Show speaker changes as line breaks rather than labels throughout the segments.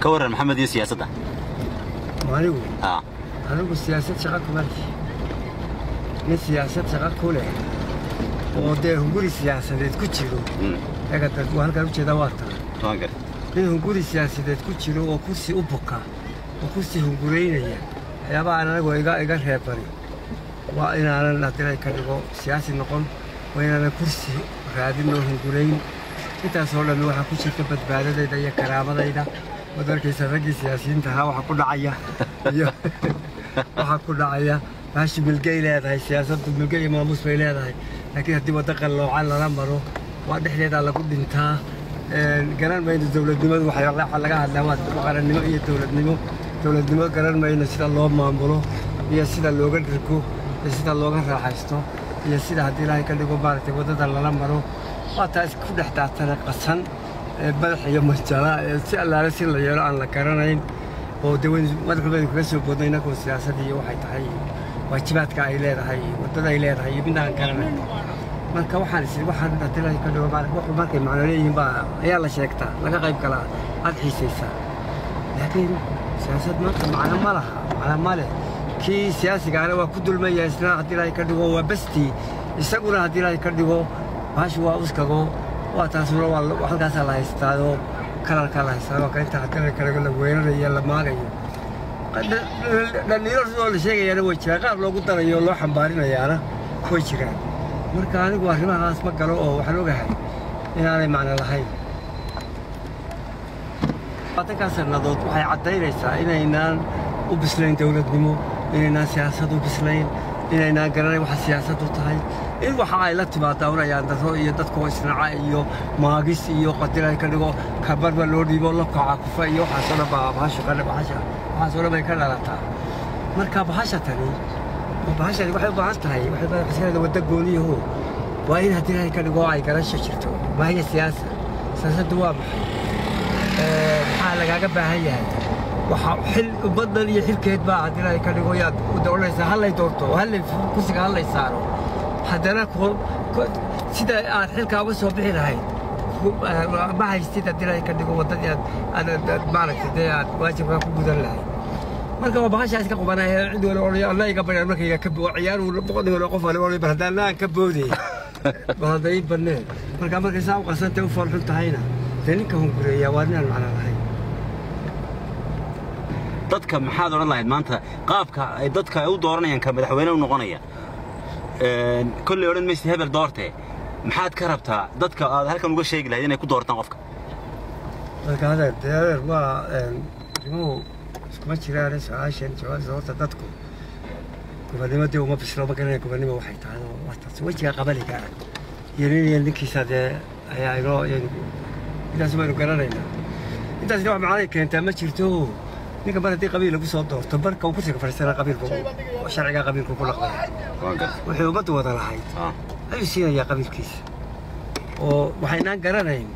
Ka warran, Maxamed, iyo siyaasadda?
Anigu?
Ah.
Anigu siyaasad shaqa kuma leh. Nin siyaasad shaqa ku leh oo dee hunguri siyaasadeed ku jiro, eega waa halkaan ujeedaa, waa taa.
Waan gartay.
Nin hunguri siyaasadeed ku jiro oo kursi u buka oo kursi hunguraynaya, waxyaabaha aan anigu iga reebani waa inaanan haddii ka dhigo siyaasi noqon, waa inaanan kursi raadin oo hungurayn. Intaasoo dhammi waxaa ku jirta badbaadadayda iyo karaamadayda. Waad arkaysa raggii siyaasiyiinta ahaa waxa ku dhacaya iyo waxaa ku dhacaya. Bahashu milgay leedahay, siyaasaddu milge iyo maamuus bay leedahay, laakiin haddii waddo qalloocan lala maro, waa dhexdeedaa lagu dhintaa. Garan mayno dowladnimadu. Waxa laga hadlaa waa qarannimo iyo dowladnimo. Dowladnimo garan mayno, sida loo maamulo iyo sida looga dhirgo iyo sida looga raaxaysto iyo sida haddii Ilaahay ka dhigo maaragtay waddada lala maro. Waa taa isku dhex daatana qasan ee madax iyo majala ee si allaale si la yeelo aan la garanayn, oo dee madaxu baynu kaga soo boodnay innagoo siyaasad iyo waxay tahay iyo waajibaadka ay leedahay iyo waddada ay leedahay iyo midna aan garanayn. Marka waxaan is waxaan haddii Ilaahay ka dhigo maaragtay wuxuu markay macno leeyihiin baa ayaa la sheegtaa, laga qayb galaa, aad xiisaysaa. Laakiin siyaasad maanta macno ma laha, macno ma leh. Kii siyaasigaana waa ku dulmaya isna haddii Ilaahay ka dhigo, waa bestii isaguna haddii Ilaahay ka dhigo. Bahashu waa uskago, waa taasuna, waa halkaasaa la haystaado, kalarkaa la haystaa, waa ka inta haddii Ilaahay ka dhigo la weerarayo, la maagayo. Dhaliilo sidoo la sheegayaana way jiraan, qaar loogu darayo oo loo xambaarinayaana way jiraan. Marka anigu arrimahaas ma galo oo waxaan ogahay inaanay macno lahayn. 20-kaa sannadood waxay caddaynaysaa inaynaan u bislayn dowladnimo, inaynaan siyaasad u bislayn, inaynaan garanayn waxa siyaasadu tahay, in waxa ay la timaadaa un ayaan darro iyo dadkoo isnaca iyo maagis iyo qadil ay ka dhigo kabarba loo dhiibo la kaca kufa iyo waxaasoo dhan baa bahashu ka bahasha, waxaasoo dhan bay ka dhalataa. Marka bahasha tani, bahashani waxay u baahan tahay, waxay baahan waddo gooniyaho. Waa in haddii Ilaahay ka dhigo ay garasho jirto. Maahiya siyaasa? Siyaasaddu waa maxay? Maxaa lagaaga baahan yahay? Waxa xil ummaddan iyo xilkeed baa haddii Ilaahay ka dhigo yaad u dooranaysaa. Hallay doorto, hallay kursiga hallay saaro, haddana sida aad xilkaa uga soo bixi lahayd ma haystid haddii Ilaahay ka dhigo waddadii aad maaragtay dee aad waajibkaa ku gudan lahayd. Marka waa bahashaa iska qubanaya, cid wala odhanaya alla iga baryaa markayga ka ciyaar boqol wala qof wala odhanaya, bal haddaan aan ka boodey, bal hadda ii banneen. Marka markay saa u qasantay u foolxun tahayna, dee ninka hungureeya waa ninaan macno lahayn.
Dadka maxaad odhan lahayd maanta qaabka ay dadka ay u dooranayaan ka madaxweyne u noqonaya? Kolley odhan maysid hebel doortee. Maxaad ka rabtaa dadka aad halkan uga sheegi lahayd inay ku doortaan qofka?
Marka adeer, dee adeer, waa arrimuhu iskuma jiraan su-aashan jawaabta. Horta dadku gobonnimo dee uma bislo, ma garanaya gobonnimo waxay tahay oo waa taas wejiga qabaliga ah iyo nin iyo ninkiisa dee ayaa inoo intaas baynu garanaynaa. Intaasna wax macnay keentaa ma jirto. Ninka mar haddii qabiil lagu soo doorto, marka uu kursiga fadhiisana qabiilku sharciga qabiilku ku dhaqmaya.
Waan gartay.
Wuxuu ummaddu wada lahayd ayuu siinayaa qabiilkiisa, oo waxaynaan garanayn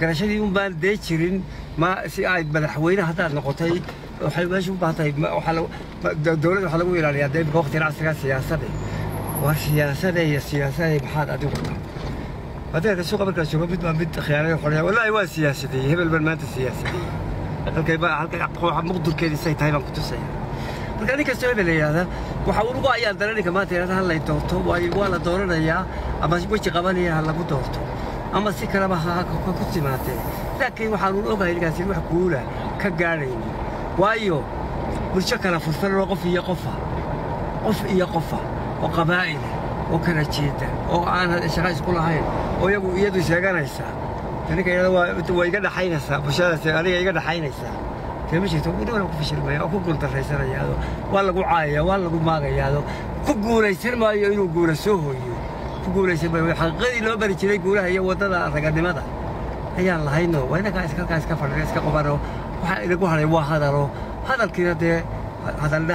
garashadii un baan dee jirin. Ma si ay madaxweyne haddaad noqotay, waxay meesha u baahan tahay dowladda waxaa lagu ilaaliyaa dee imika waqtigan casriga siyaasade. War siyaasade iyo siyaasade maxaad adigu tahay? Adeerka suuqa markaa joogo mid baa mid khiyaanada xoraya, wallaahi waa siyaasadeeyey hebel baan maanta siyaasadeeyey, halkay ba halkay muqdurkeedii say tahay baan ku tusaya. Marka nin kastoo hebel la yidhahda waxa uu ugu ayaan dara ninka maanta yidhahda hallay doorto, waayo waa la dooranayaa, ama weji qabanaya ha lagu doorto ama si kaleba ha ku timaadee, laakiin waxaan un ogahay ninkaasi wax guula ka gaadhaynin, waayo bulsho kala furfuran oo qof iyo qofa, qof iyo qofa oo qabaa'ila oo kala jeeda oo aan shaqo isku lahayn oo iyagu iyadu sheeganaysaa. Ninka yidhahda waa iga dhaxaynaysaa bulshadaasi, aniga iga dhaxaynaysaa, dee ma jirto. Weli waa ku fashilmaya oo ku guuldarraysanayaado, waa lagu caayaya, waa lagu maagayaado, ku guulaysan maayo inuu guula soo hooyo, ku guulaysan maayo. Xaqiiqadii loo bari jiray guulaha iyo waddada raganimada ayaan lahayno. Waa inagaa iska halkaa iska fadhina, iska qubano. Waxaa inagu hadhay waa hadalo, hadalkiina dee hadalna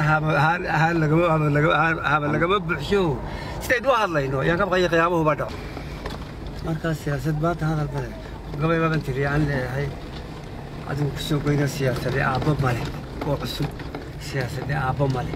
ahaan lagama lagama buuxsho. Sidaynu u hadlayno ayaan ka baqaya qiyaamuhu baa dhaco. Markaa siyaasad maanta hadal male. Gabay baaban tiri aan leeyahay adigu ku soo goyna: siyaasade aabbo male oo cusub, siyaasade aabbo male.